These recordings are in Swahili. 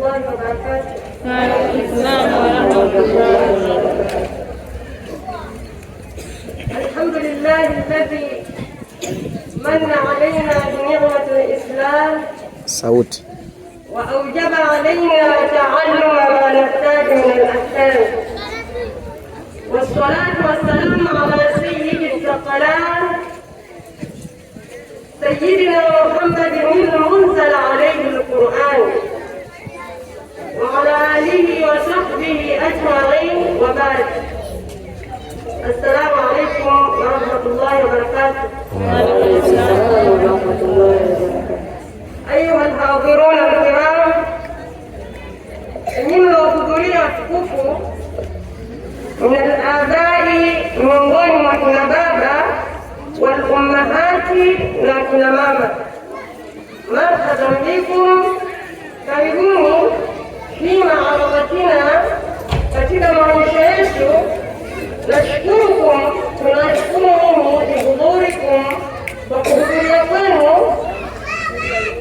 الله وبركاته. وعليكم السلام ورحمة الله وبركاته. الحمد لله الذي من علينا بنعمة الإسلام Sauti. وأوجب علينا تعلم ما نحتاج من الأحكام، والصلاة والسلام على سيد الثقلان، سيدنا محمد المنزل عليه القرآن، وعلى آله وصحبه أجمعين، وبعد، السلام عليكم ورحمة الله وبركاته. وعليكم السلام ورحمة الله وبركاته. أيها الحاضرون الكرام، nyinyi mliohudhuria watukufu, من الآباء miongoni mwa kina baba, والأمهات na kina mama, مرحبا بكم, karibuni, في معرضتنا katika maonyesho yetu. نشكركم, tunashukuru nyinyi, لحضوركم kwa kuhudhuria kwenu,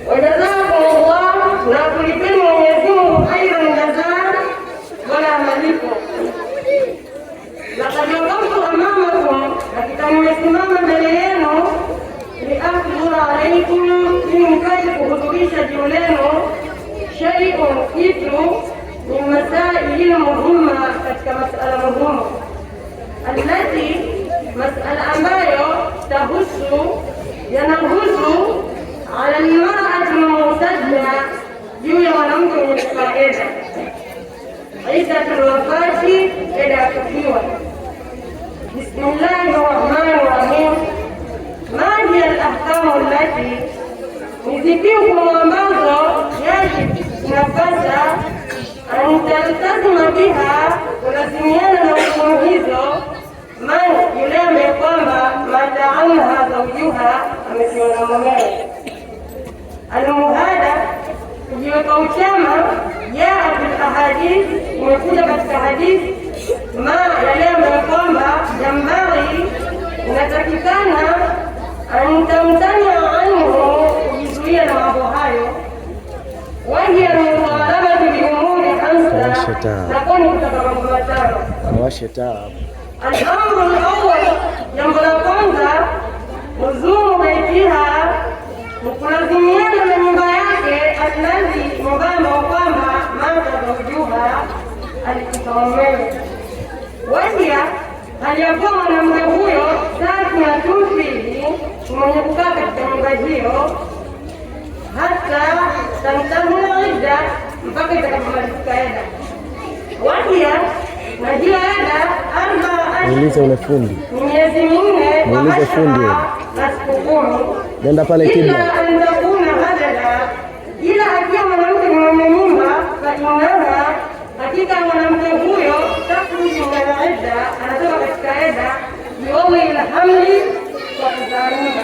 وجزاكم الله na kulipeni Mwenyezi Mungu, خير الجزاء wala malipo. لقد وقفت أمامكم, hakika nimesimama mbele yenu, لأحضر عليكم ili nikaje kuhudhurisha juu lenu, شيء kitu, من مسائل مهمة katika masala muhimu, التي masala ambayo, تهص yanahusu, على المرأة المعتدة juu ya mwanamke mwenye kukaa eda, عدة الوفاة eda ya kufiwa. بسم الله الرحمن الرحيم. ما هي الأحكام التي ni zipi hukumu ambazo, يجب inapasa, أن تلتزم بها kulazimiana na hukumu hizo, من yule ambaye kwamba, مات عنها زوجها amefiwa na mumewe. المهادة kujiweka uchama, جاء في الأحاديث imekuja katika hadithi, ما yale ambayo kwamba, ينبغي inatakikana, أن تمتنع عنه kujizuia na mambo hayo, وهي المطالبة بأمور خمسة Washe taa. na ni kutaka mambo matano. Awashe taa. الأمر الأول, jambo la kwanza, لزوم بيتها ni kulazimiana na nyumba yake, الذي nyumba ambayo kwamba, مات زوجها alikufa mumewe, وهي hali ya kuwa mwanamke huyo, ساكنة فيه ni mwenye kukaa katika nyumba hiyo, حتى تنتهي العدة mpaka itakapomalizika eda, وهي na hiyo eda, 4 Muulize ule fundi. ni miezi 4 Muulize fundi. na siku 10. Nenda pale إلا kibla. أن تكون حبلا, ila akiwa mwanamke ni mwenye mimba, فإنها hakika mwanamke huyo, تخرج من العدة anatoka katika eda, بوضع الحمل kwa kuzaa mimba.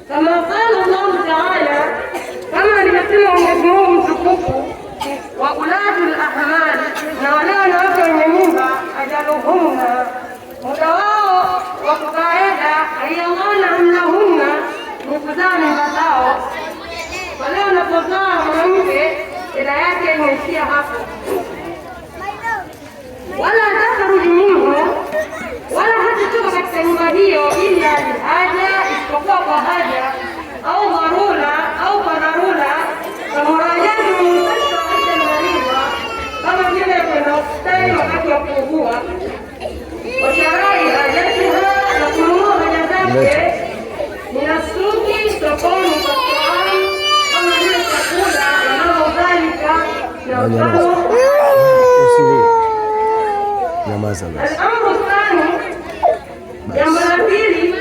كما قال الله تعالى kama alivyosema Mwenyezi Mungu mtukufu, وأولات الأحمال na wale wanawake wenye mimba, أجلهن muda wao wa kukaa eda, أن يضعن حملهن ni kuzaa mimba zao. Wale wanapozaa mwanamke eda yake imeishia hapo, ولا تخرج منه wala hatatoka katika nyumba hiyo, إلا لحاجة isipokuwa kwa haja, أو ضرورة au kwa dharura, كمراجعة المستشفى عند المريضة kama vile kwenda hospitali wakati wa kuugua, وشراء حاجتها na kununua haja zake, من السوق sokoni, كالطعام kama vile chakula, ونحو ذلك na mfano. Usilie. Nyamaza basi. الأمر الثاني, jambo la pili,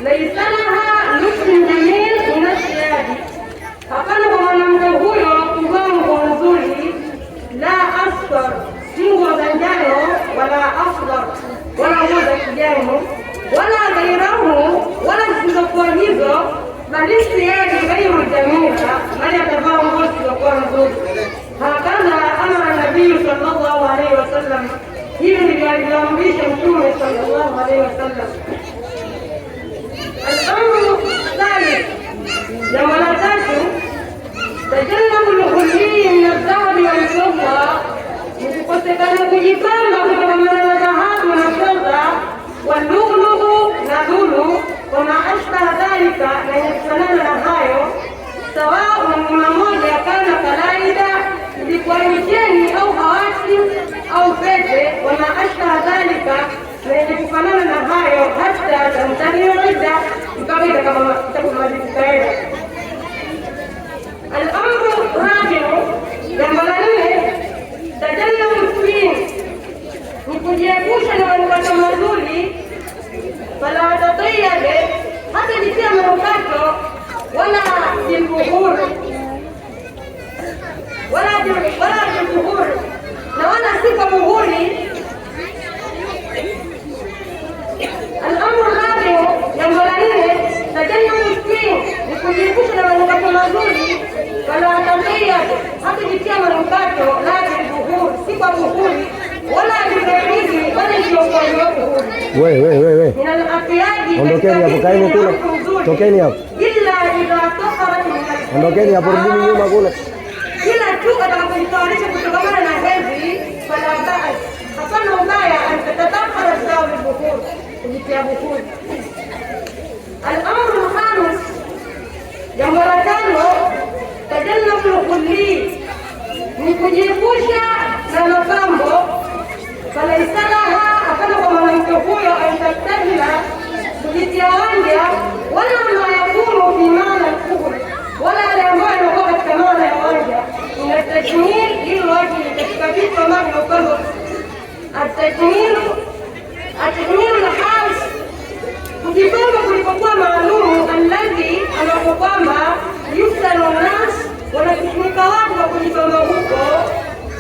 ليس لها لبس جميل من الثياب, hapana kwa mwanamke huyo kuvaa nguo nzuri, لا أصفر si nguo za njano, ولا أخضر wala nguo za kijani, ولا غيره wala zisizokuwa hizo, بل الثياب غير الجميلة bali atavaa nguo zisizokuwa nzuri. هكذا أمر النبي صلى الله عليه وسلم hivi ndivyo alivyoamrisha Mtume صلى الله عليه وسلم. الأمر الثالث, jambo la tatu, تجنب kujipamba kutokamana na dhahabu na fedha, walughlughu na lulu, wama ashbaha dhalika, na yenye kufanana na hayo, sawaun ni mamoja, kana kalaida, ilikuwa ni cheni au hawasi au pete, wama ashbaha dhalika, na yenye kufanana na hayo, hata tamtaniyo idda, mpaka itakapomalizika eda. Al-amru rabiu, jambo la nne, tajannabu sin, ni kujiepusha na manukato mazuri. Fala tatayabe, hata jitia manukato, wala bilbuhur, wala bilbuhur, na wala si kwa buhuri. Al-amru rabiu, jambo la nne, tajannabu sin, ni kujiepusha na manukato mazuri. Wala tatayabe, hata jitia manukato, la bilbuhur, si kwa buhuri, wala bilgharizi, wala isiyokuwa buhuri. We, we, we, we. من الأطياب. Ondokeni hapo, kaeni kule. Tokeni hapo. إلا إذا طهرت من Ondokeni hapo, rudini nyuma kule. Kila tu atakapojitawarisha kutokamana na hedhi, fala baas, hapana ubaya, an tatatahara sawa bilbukhur, kujitia bukhuri. Al-amru lkhamis, jambo la tano, tajannabu lkhulli, ni kujiepusha na mapambo. Falaisa laha, hapana kwa mwanamke huyo, an taktahila, kujitia wanja, wala ma yakunu fi maana lkuhul, wala yale ambayo yanakuwa katika maana ya wanja, min atajmil lilwajhi, katika vitu ambavyo mapambo, atajmilu lkhas, kujipamba kulipokuwa maalumu, alladhi, ambapo kwamba yuftanu nnas, wanakufunika watu kwa kujipamba huko.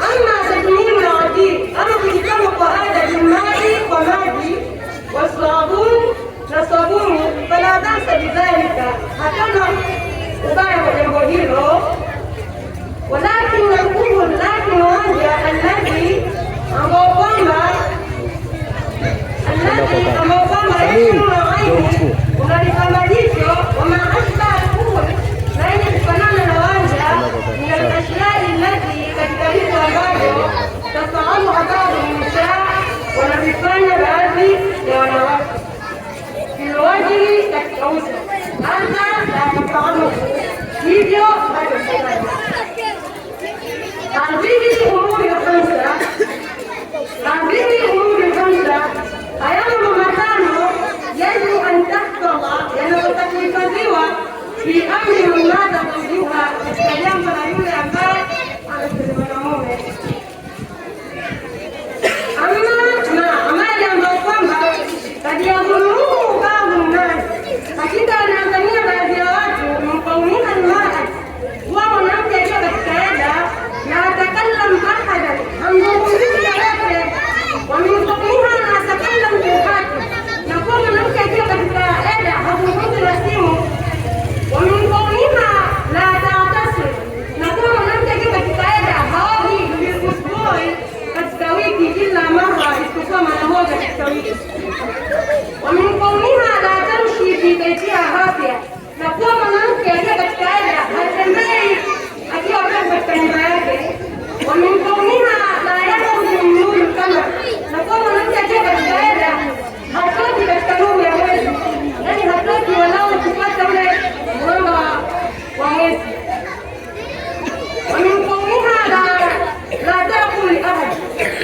Ama tajmilu ladil, ama kujipamba kwa ada, bilmai, kwa maji, wasabun, na sabuni, fala basa bidhalika, hapana ubaya kwa jambo hilo. Walakin alkuhul, lakin wanja, alladhi, ambao kwamba alladhi, ambao kwamba yashmulu aini, unalipamba jicho, wama ashbaha alkuhul, na yenye kufanana na wanja, min alashyai allati, katika vitu ambavyo tafaaluha baadhi nisaa, wanavifanya baadhi ya wanawake, filwajhi, katika uso, hadha la tafaaluhu, hivyo hatofanya. Hadhihi umuri lkhamsa, hadhihi umuri lkhamsa, haya mambo matano, yajibu an tahfadha, yanayotaka kuhifadhiwa, fi amri man mata zawjuha, katika jambo la yule ambaye amefiliwa na mume. Ama na amali ambayo kwamba kad yadhunuhu baadhu nnas, hakika wanaangamia baadhi ya watu, min kauniha almarat, kuwa mwanamke akiwa katika eda, la atakallam ahadan, hamzungumzishi yoyote, wa min kauniha la atakallam bilhatif, na kuwa mwanamke akiwa katika eda hazungumzi na simu, wa min kauniha la tatasir, na kuwa mwanamke akiwa katika eda haogi, bilusbui, katika wiki, illa marra, isipokuwa mara moja katika wiki, wa min kauniha la tamshi fi baitiha hafia, na kuwa mwanamke akiwa katika eda hatembei akiwa pevu katika nyumba yake, wa min kauniha la yakhruju min nuri lqamar, na kuwa mwanamke akiwa katika eda hatoki katika nuru ya mwezi, yaani hatoki walau kupata ule mwanga wa mwezi, wa min kauniha la taakulu ahad,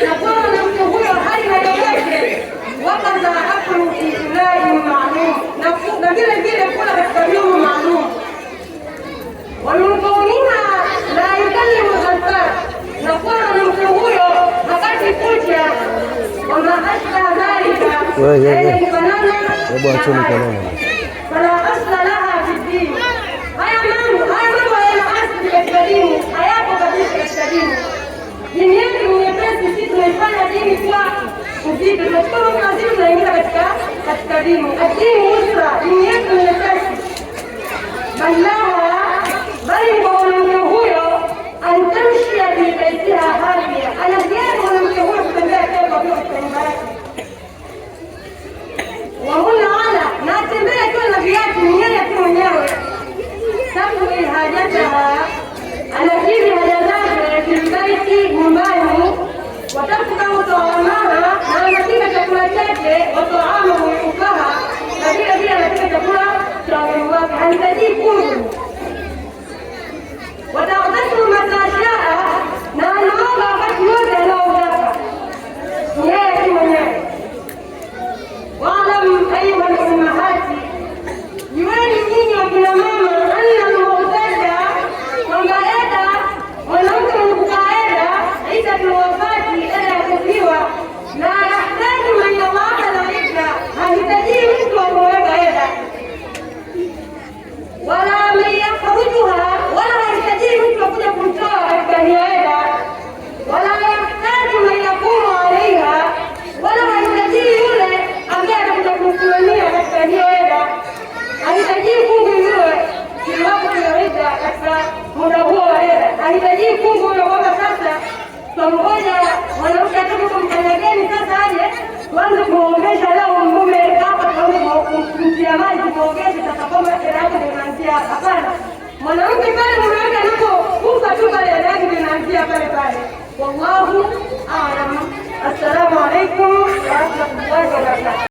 na kuwa mwanamke huyo hali na yoyote, wakadha aklu fi inai maalum, na vile vile kula katika vyombo maalum, wa min kauniha la yukallimu ghalfan, na kuwa mwanamke huyo hakati kucha, wama ashbaha dhalika, We, we, we. yenye kufanana Hebu na acheni hayo. kelele basi. Fala asla laha fi dini, haya mambo hayana asli katika dini, hayapo kabisa katika dini. Dini yetu ni nyepesi, sisi tunaifanya dini kuwa nzito, tunachukua mambo mazito tunaingiza katika dini. Adini yusra, dini yetu ni nyepesi. Bal laha, bali ni kwa mwanamke huyo, an tamshia fi baitiha hafia, ana hiari mwanamke huyo kutembea pevu akiwa katika nyumba yake, wahuna ala, na atembee akiwa na viatu, ni yeye tu mwenyewe, takwi hajataha, anakidhi haja zake, filbaiti, nyumbani, watabkau. chake, wataamahu yukaha, na vile vile anapika chakula cha mume wake, hahitaji kungu. Wataghtasulu mata shaa, na anaoga wakati wote anaotaka, ni yeye tu mwenyewe. Waalam ayuha lummahati, jueni nyinyi wakina mama, anna almughtada, kwamba eda, mwanamke mwenye kukaa eda, iddatul wafati, eda ya kufiwa, la yahtaju man yadhaha la idda, hahitaji mtu wa kuweka eda, wala man yakhrujuha, wala hahitaji mtu wa kuja kumtoa katika hiyo eda, wala yahtaju man yaqumu alaiha, wala hahitaji yule ambaye atakuja kumsimamia katika hiyo eda. Hahitaji kungu yule kiwapo ida katika muda huo wa eda, hahitaji kungu huyo kwamba sasa twamgoja mwanamke atoke kumkanyageni, sasa aje tuanze kuongesha leo mume hapa, tuanze kumtia maji tumuogeshe sasa, kwamba eda yake ndio inaanzia hapa. Hapana, mwanamke pale mume wake anapokufa tu pale eda yake ndio inaanzia pale pale. Wallahu a'lam. Assalamu alaikum warahmatullahi wabarakatuh.